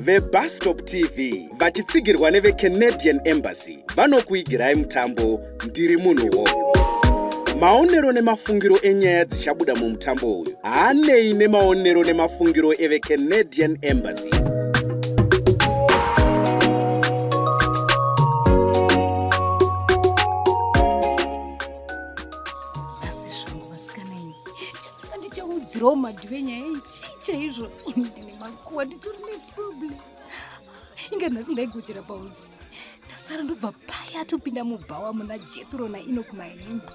VeBustop TV vachitsigirwa neveCanadian Embassy vanokuigirai mutambo Ndiri Munhuwo. Maonero nemafungiro enyaya dzichabuda mumutambo uyu haanei nemaonero nemafungiro eveCanadian Embassy. Asi zvangu vasikana imi chandanga ndichaudzirawo madhuve nyaya iyi chii chaizvo ini ndine makuwa nditori neproblem inga nhasi ndaigochera paunzi ndasara ndobva paya atopinda mubhawa muna jetro nainok mahembe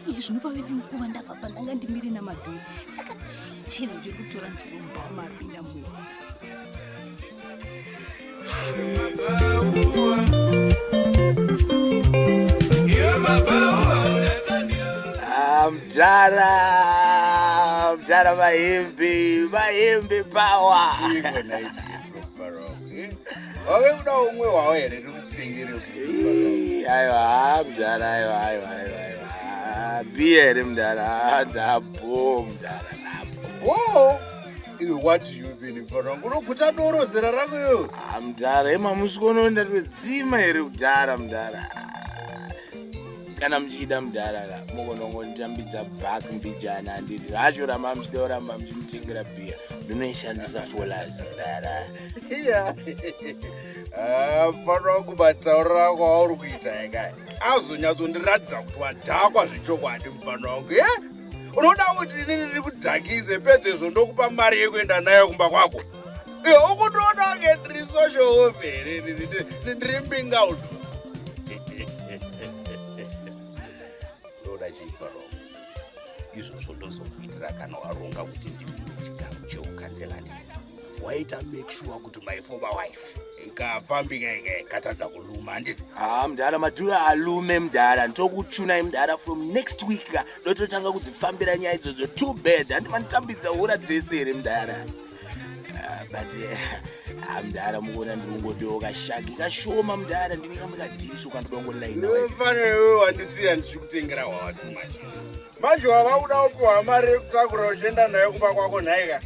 iye zvino pave nenguva ndabva pandanga ndimire namadhuve saka chii chaizvo chiri kutora nzvimbo mubhawa maapinda muya Mdara, mdara mahembe, mahembe power. Wave kuda umwe wawo here ndikutengere? Aiwa, mdara, aiwa, aiwa, aiwa, aiwa. Biya here mdara, ndabho mdara, ndabho. Iwe, what do you mean, mfana wangu? Unoguta doro zera rako iwe. Ah, mdara, emamusikono ndatodzima here kudhara mdara. Kana muchida mudhara ka mukonongonditambidza back mbijana, handiti racho ramba muchida kuramba muchinditengera bhiya, ndinoishandisa folas mudhara. Iya. Ah, mfana wangu, matauriro ako auri kuita eka azonyatsondiratidza kuti wadhakwa zvechokwadi, mufana wangu. E, unoda kuti inini ndikudhakise, pedzezvo ndokupa mari yekuenda nayo kumba kwako? Iwe ukutoona kunge ndiri social welfare here? Ndiri mbinga uno. Ndoda chipfaro izvozvo ndozokuitira kana waronga kuti ndipinde chigaro cheukansela, handiti? Waita make sure kuti my former wife ikafambika ikatadza kuluma, handiti? Ha mudhara, madhuya alume mudhara, ndokuchunai mudhara. From next week ka ndototanga kudzifambira nyaya idzodzo. Too bad, handi manditambidza hura dzese here mudhara? Ah, but ah, mudhara, mukuona ndiri kungodewo kashaki kashoma mudhara, ndine kamwe kadhiriso kandodongolaina. Mfana iwe, wandisiya ndichikutengera hwawatu manje. Manje wava kuda kupiwa mari yekutakura uchienda nayo kumba kwako, nhaika?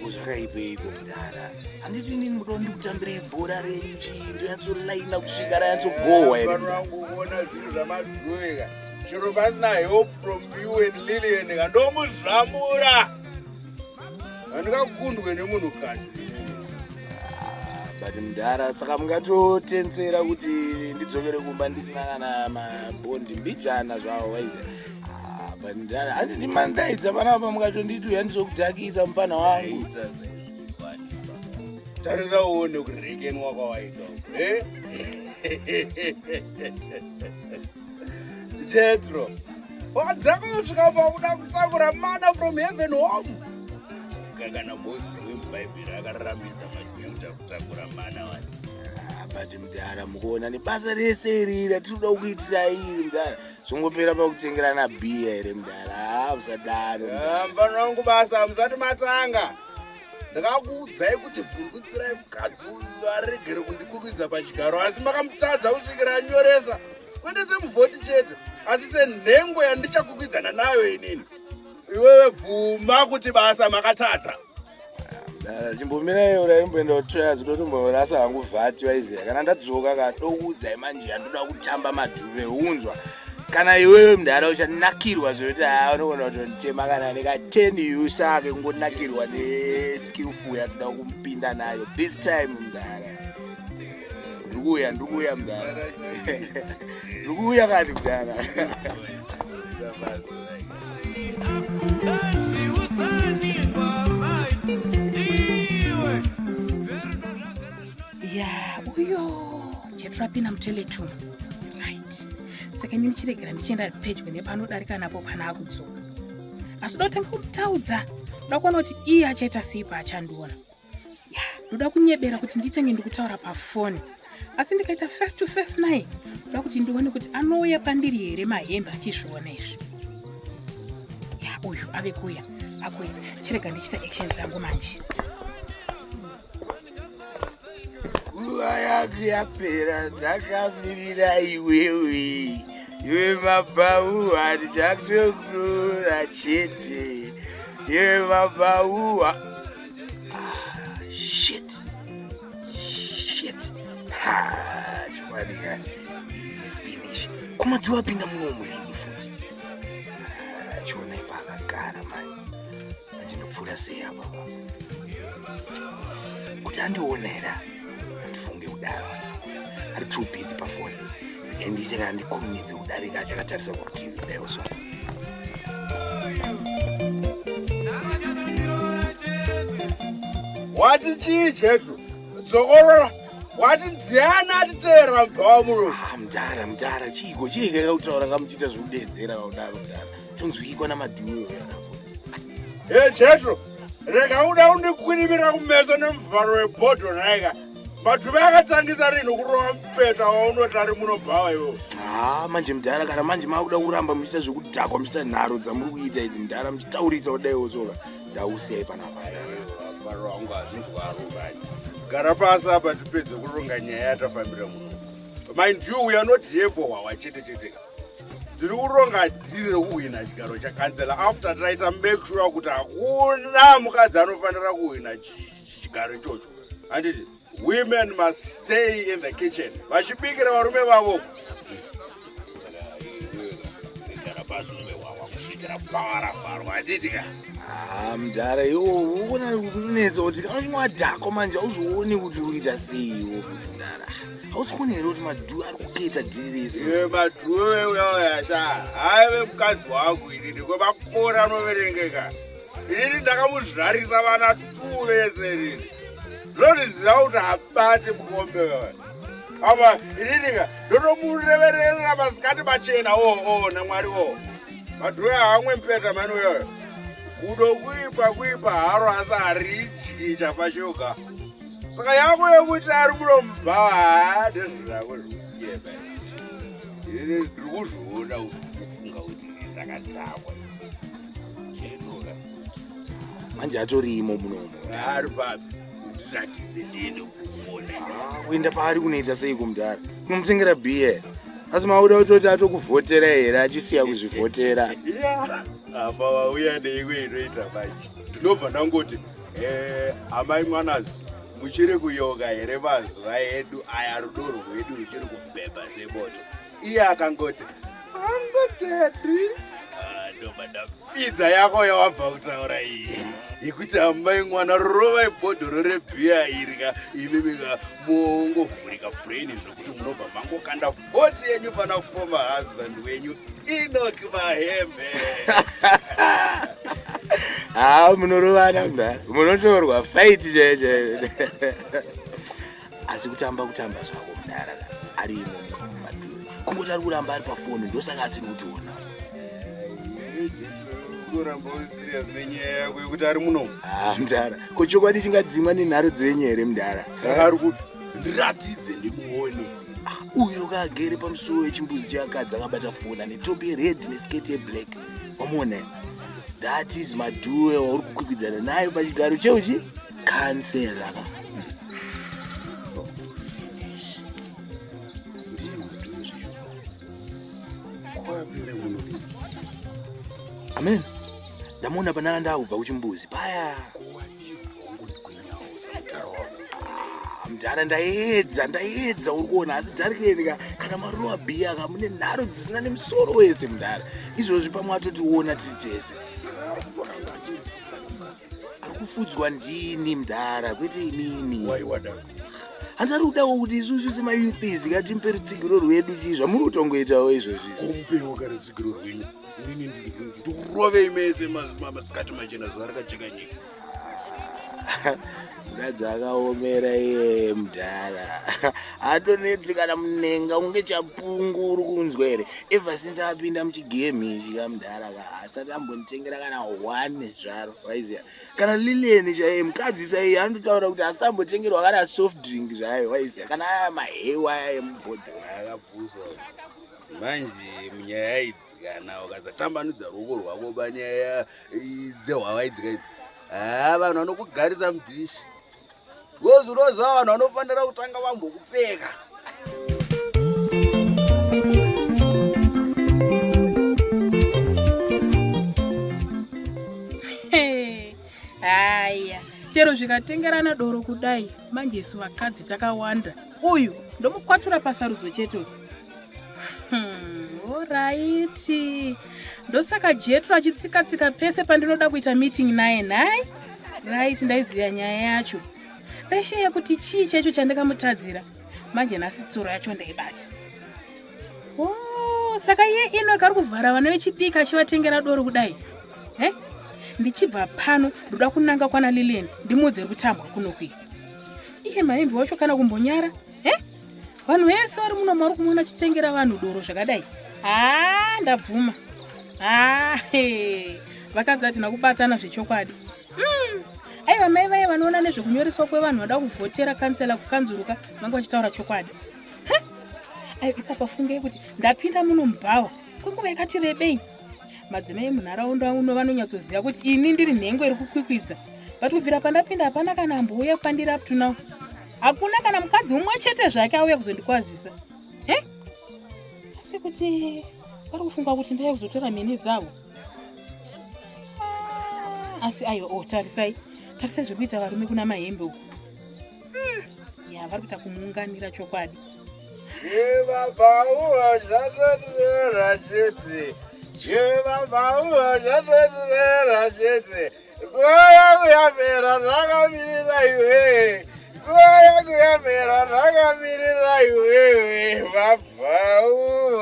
Kuzvakaipeiko mudhara? Handiti inini muda ndikutambirei bhora renyu chii, ndoyatsolaina kusvika ranyatsogohwa here? Mfana wangu, kuona zvinhu zvamadhuweka, chero pasina help from you and Lilian ka, ndomuzvambura, handingakundwe nemunhukadzi. But mudhara, saka mungatotensera kuti ndidzokere kumba ndisina kana mabhondi mbijana zvavo waize? Ah, but mudhara, handidi mandaidza panapa, mukatonditi uya ndizokudhakisa mufana wangu. Ita saizvozvo. Tarira uone kurekenwa kwawaita uko, eh? Jetro wadzaka kusvika pakuda kutakura mana from heaven home. Kana Moses wemubhaibheri akarambidza maJudha kutakura mana wani. Ah, but mudhara, mukuona nebasa rese iri ratiri kuda kuitira iri mudhara, zvongopera pakutengerana bhiya here mudhara? Ah, musadaro. Mufana wangu, basa hamusati matanga. Ndakakuudzai kuti vhundutsirai mukadzi uyu aregere kundikukwidza pachigaro, asi makamutadza kusvikira anyoresa, kwete semuvhoti chete asi senhengo yandichakwikwidzana nayo inini. Iwewe bvuma kuti basa makatadza. Mudhara, chimbomirai ura imboenda kutoya zidotomborasa hangu vhati vaiziya. Kana ndadzoka ka, dokuudzai manje yandoda kutamba madhuve unzwa. Kana iwewe mudhara uchanakirwa zvekuti haa, unogona kutonditema kana neka 10 usake kungonakirwa neskillful yatoda kumupinda nayo this time mudhara. Ndikuuya, ndikuuya mudhara, ndikuuya kani mudhara. Ya, uyo chetrapina mutoilet room, right? Saka ini ndichiregera ndichienda pedyo nepanodarika napo pana akudzoka, asi uda kutanga kumutaudza, uda kuona kuti iye achaita sei paachandiona. Ya, ndoda kunyebera kuti nditenge ndikutaura pafoni, asi ndikaita face to face naye, ndoda kuti ndione kuti anouya pandiri here mahembe achizviona izvi. Ya, uyu ave kuya, akuya, chirega ndichiita action dzangu manje. Nguva yangu yapera, ndakamirira iwewe, iwe mabhauwa, ndichatokurora chete, iwe mabhauwa. Chokwadi ka finish. Kumadzuva apinda muno murini futi. Chiona ipa akagara manje. Manje ndopfuura sei apa pa? Kuti andiona here? Andifunge kudaro, andifunge. Ari too busy pafoni. Regai ndiite kana ndikurumidze kudarika achakatarisa kurutivi kudaiwo so. Wati chii Jetro? Dzokorora. Wati ndiani atiteera mubhawa muno? Ah, mudhara, mudhara, chiiko chiiko kutaura kamuchiita zvekudeedzera kudaro mudhara. Tonzwikwa namadhuwe uyo akapo. Hey Jetro, rega uda kundikwiribira kumeso nemuvharo webhodho nhaika. Madhuve akatangisa rinhi kurova mupeta waunoti ari muno bhawa iwo? Ah, manje mudhara kana manje makuda kuramba muchiita zvekudhakwa muchiita nharo dzamuri kuita idzi mudhara muchitaurisa kudaiwo soka ndausiyai panapa mudhara. Mufaro wangu hazvinzwaro manje. Gara pasi apa tipedze kuronga nyaya yatafambira muno. Mind you, we are not here for hwawa chete chete ka. Ndiri kuronga dhiri rekuhwina chigaro chakansela after taita make sure kuti hakuna mukadzi anofanira kuhwina chigaro ichocho. Handiti women must stay in the kitchen vachibikira varume vavo. Gara pasi umwe hwawa kusvikira bhawa rafarwa handiti ka. Ah, mudhara iwo ukona kunetsa kuti kana uchinge wadhakwa manje hauzooni kuti uri kuita sei iwo futi mudhara. Hausi kuona here kuti madhu ari kuketa dhiri rese? Iwe madhuwe uya sha haive mukadzi wangu inini kwemakore anoverengeka. Inini ndakamuzvarisa vana tu vese inini. Ndinotoziva kuti habati mukombe wewe. Apa inini ka ndotomureverera masikati machena o o naMwari o. Madhuwe haamwe mupeta mani uyoyo. Gudo kuipa kuipa haro asi haridyi chafa choga. Saka yako yekuti ari muno mubhawa haa ndezvako zvekuyeba. Inini ndiri kuzviona kufunga kuti ndakadhakwa. Chenoka. Manje atorimo munomo. Ari papi? Ndiratidze ndiende kumuona. Ah, kuenda paari kunoita seiko mudhara? Kunomutengera bhiya. Asi mauda kutoti atokuvhotera here achisiya kuzvivhotera? Yeah. Apa wauya neimwe inoita manje. Ndinobva ndangoti eh, amai mwanazi muchiri kuyoka here mazuva edu aya rudo rwedu ruchiri kubhebha semoto. Iye akangoti angotedi ndobva ndapfidza yako yawabva kutaura iyi yekuti amai mwana rovai bhodhoro rebhiya iri ka imimi ka mongovhurika brain zvekuti munobva mangokanda vhoti yenyu pana former husband wenyu Enoch Mahembe. Haa munorovana mudhara munotorwa fight chaiyo chaiyo. Asi kutamba kutamba zvako mudhara ka arimo mumadhuwe kungoti ari kuramba ari pafoni ndosaka asiri kutiona. Unoramba uri serious nenyaya yako yekuti ari muno. Ah mudhara ko chokwadi chingadzimwa nenharo dzenyu here mudhara? Saka ari kupi? Ndiratidze ndimuone. Ah, uyo kaagere pamusuwo wechimbuzi cheakadzi akabata foni ane top yered nesketi yeblack wamuona that is madhuwe wauri kukwikwidzana nayo pachigaro cheuchi kansela ka amen ndamuona pananga ndakubva kuchimbuzi paya Mdhara ndaedza ndaedza uri kuona asi dharikeni ka kana maruva bhiya ka mune nharo dzisina nemusoro wese mdhara izvozvi pamwe atotiona tiri tese ari kufudzwa ndini mdhara kwete imimi hanzi ari kudawo kuti isusu semayouths ka timupe rutsigiro rwedu chii zvamuri kutongoitawo izvozvi kumupewo ka rutsigiro rwenyu inini ndikurovei mese masikati machena zuva rakacheka nyika Mukadzi akaomera iye mudhara hatonetsi kana munenga unge chapungu uri kunzwa here ever since apinda muchigame ichi kamudhara ka asati ambonditengera kana one zvaro waiziva kana lilian chaiye mukadzi saiye anototaura kuti asati ambotengerwa kana soft drink zvayo waiziva kana aya mahewa aya emubhodhoro akabvuzwa manje munyaya idzi kana ukasatambanudza ruoko rwako panyaya dzehwava idzika idzi haa vanhu vanokugarisa mudhishi gozi unoziva vanhu vanofanira kutanga vambokupfeka haya chero zvikatengerana doro kudai manje isu vakadzi takawanda uyu Ndomukwatura pasarudzo chete uyu. Oraiti. Ndosaka Jetro achitsika-tsika pese pandinoda kuita meeting naye nhai? Right, ndaiziva nyaya yacho. Ndaishaya kuti chii chaicho chandakamutadzira. Manje nhasi tsoro yacho ndaibata. Oh, saka iye Enoch ari kuvhara vana vechidiki achivatengera doro kudai. He? Ndichibva pano ndoda kunanga kwana Lilian ndimuudze kutambwa kuno kuyi. Iye maimbi wacho kana kumbonyara. He? Vanhu vese vari muno mauri kumuona achitengera vanhu doro zvakadai. Haa, ndabvuma. Haa, vakadzi hatina kubatana zvechokwadi. Aiwa mai vaye vanoona nezvekunyoreswa kwevanhu vada kuvhotera kansela kukanzuruka vanga vachitaura chokwadi. Ayo ipapa fungei kuti ndapinda muno mubhawa kwenguva yakati rebei. Madzimai emunharaunda uno vanonyatsoziva kuti ini ndiri nhengo iri kukwikwidza. But kubvira pandapinda hapana kana ambouya pandiri up to now. Hakuna kana mukadzi umwe chete zvake auya kuzondikwazisa. He? Asi kuti vari kufunga kuti ndauya kuzotora mhene dzavo. Asi aiwa, oh, tarisai. Tarisai zviri kuita varume kuna Mahembe uku. Ya, vari kuita kumuunganira chokwadi. Yevabauwa zvatotirera chete. Yevabauwa zvatotirera chete. Nguva yangu yapera ndakamirira iwewe. Nguva yangu yapera ndakamirira iwewe. Vabauwa.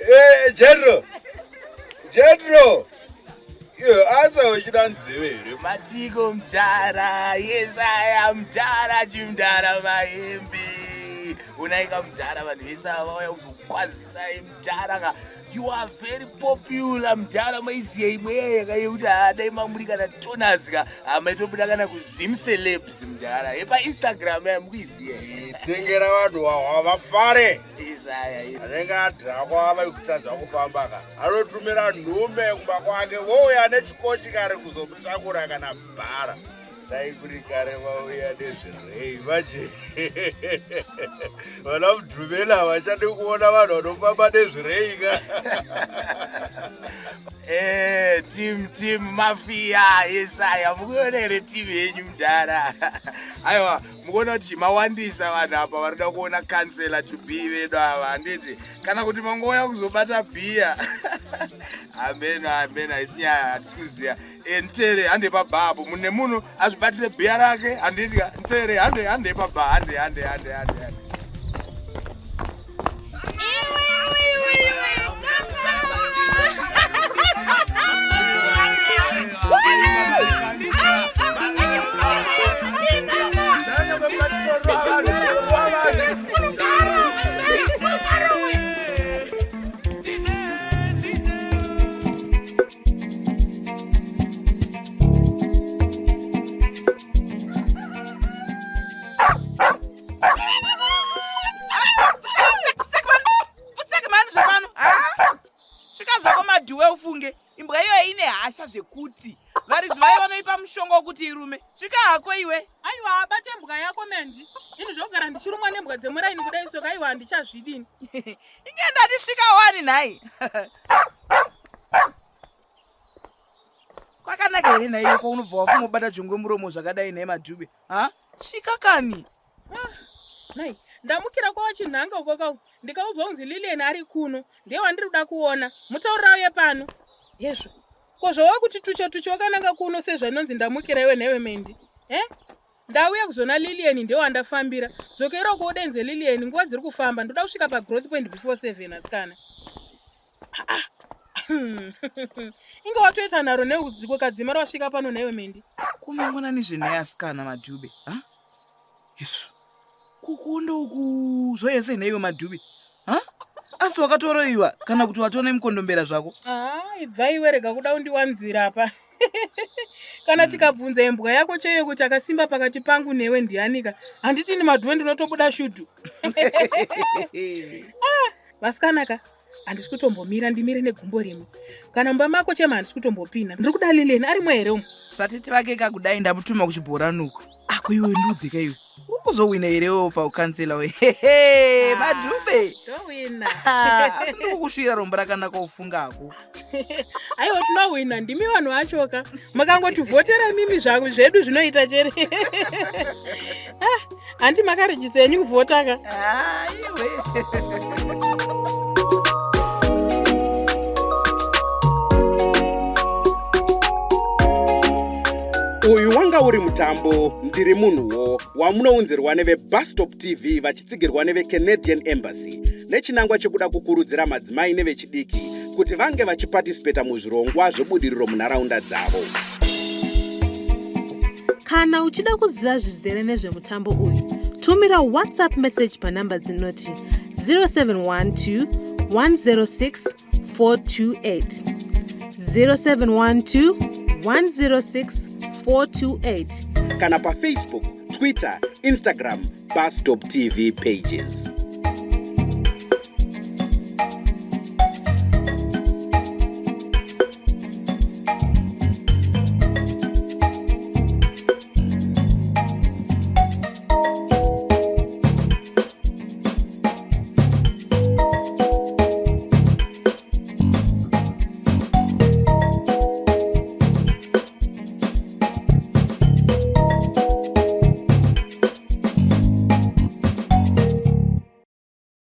Eh, Jetro. Jetro. Iwe asa uchida nzeve here? Matiko mdhara, yesaya mdhara, chimdhara mahembe. Unaika mdhara vanhu vese ava vauya kuzokwazisai mdhara ka. You are very popular mdhara maiziya imwe yayaka yekuti dai mamuri kana tonaz ka. Maitobuda kana kuZim Celebs mdhara. Yepa Instagram ya mukuiziya. Tengera vanhu wawa vafare. Yesaya. Anenge adhakwa ava kutadza kufamba ka. Anotumira nhume kumba kwake vouya nechikochikari kuzomutakura kana bhara. Dai kuri kare vauya nezvirei manje. Vana Mudhumela havachadi kuona vanhu vanofamba nezvirei ka. Team, team mafia yesaya mukuona here team yenyu mudhara? Aiwa, mukuona kuti mawandisa vanhu apa vari kuda kuona kansela to be vedu ava, handiti? Kana kuti mangouya kuzobata bhiya. Amen, amen, haisi nyaya, hatisi kuziva. Ntere hande pabha apo, mune munhu azvibatire bhiya rake, handiti ka? Ntere hande, hande pabha, hande, hande, hande, hande, hande. Svika zvako madhuwe ufunge imbwa iyoyo ine hasha zvekuti varidzi vayo vanoipa mushonga wekuti irume. Svika hako iwe. Aiwa, abate mbwa yako Mendi. Ini zvogara ndichirumwa nembwa dzemuraini kudai soka aiwa handichazvidini. Inge ndati svika wani nhai. Kwakanaka here nhai kwa unobva wafunga kubata jongwe muromo zvakadai nhai Madhube? Ha? Svika kani. Nhai, ndamukira kwava chinhanga uko kau. Ndikaudzwa kunzi Lilian ari kuno. Ndiye wandiri kuda kuona. Mutaurira uye pano. Yezvo. Ko zvawava kuti tuche tuche wakananga kuno sezvanonzi ndamukira iwe nhaiwe Mendi? Eh? Ndauya kuzona Lilian ndiye wandafambira. Dzokera uko udenze Lilian nguva dziri kufamba. Ndoda kusvika pa growth point before 7 asikana. Inge watoita nharo neudziko kadzima rawasvika pano nhaiwe Mendi. Kumangwana nezvenhai asikana Madhube. Ha? Yesu. Kukuonda uku zvoyese nhaiwe Madhube. Ha? Asi wakatoroiwa kana kuti watona mukondombera zvako? Ibva iwe rega kuda undiwanzira apa. Kana tikabvunza imbwa yako chaiyo kuti akasimba pakati pangu newe ndianika, handiti ni Madhuve ndinotobuda shudhu. Vasikana ka, handisi kutombomira ndimire negumbo rimwe. Kana mumba mako chema handisi kutombopinda. Ndiri kuda Lilian arimo here umu? Satete vake kakudai ndamutuma kuchibhorani uko. Ako iwe ndiudze ka iwe. Ukuzowina herewo paukansela we hehe madhube Towina. Asi ndikukusvira rombo rakanaka ufungako. Aiwa, tinowina, ndimi vanhu vachoka makangotivhotera imimi, zvangu zvedu zvinoita chere. Ah, handi makarejisa henyu kuvhota ka? Iwe. Uyu wanga uri mutambo Ndiri Munhuwo wamunounzirwa neveBustop TV vachitsigirwa neveCanadian Embassy nechinangwa chekuda kukurudzira madzimai nevechidiki kuti vange vachipatisipeta muzvirongwa zvebudiriro munharaunda dzavo. Kana uchida kuziva zvizere nezvemutambo uyu, tumira WhatsApp message panhamba dzinoti 0712 106 428, 0712 106 428, kana paFacebook, Twitter, Instagram, Bustop TV pages.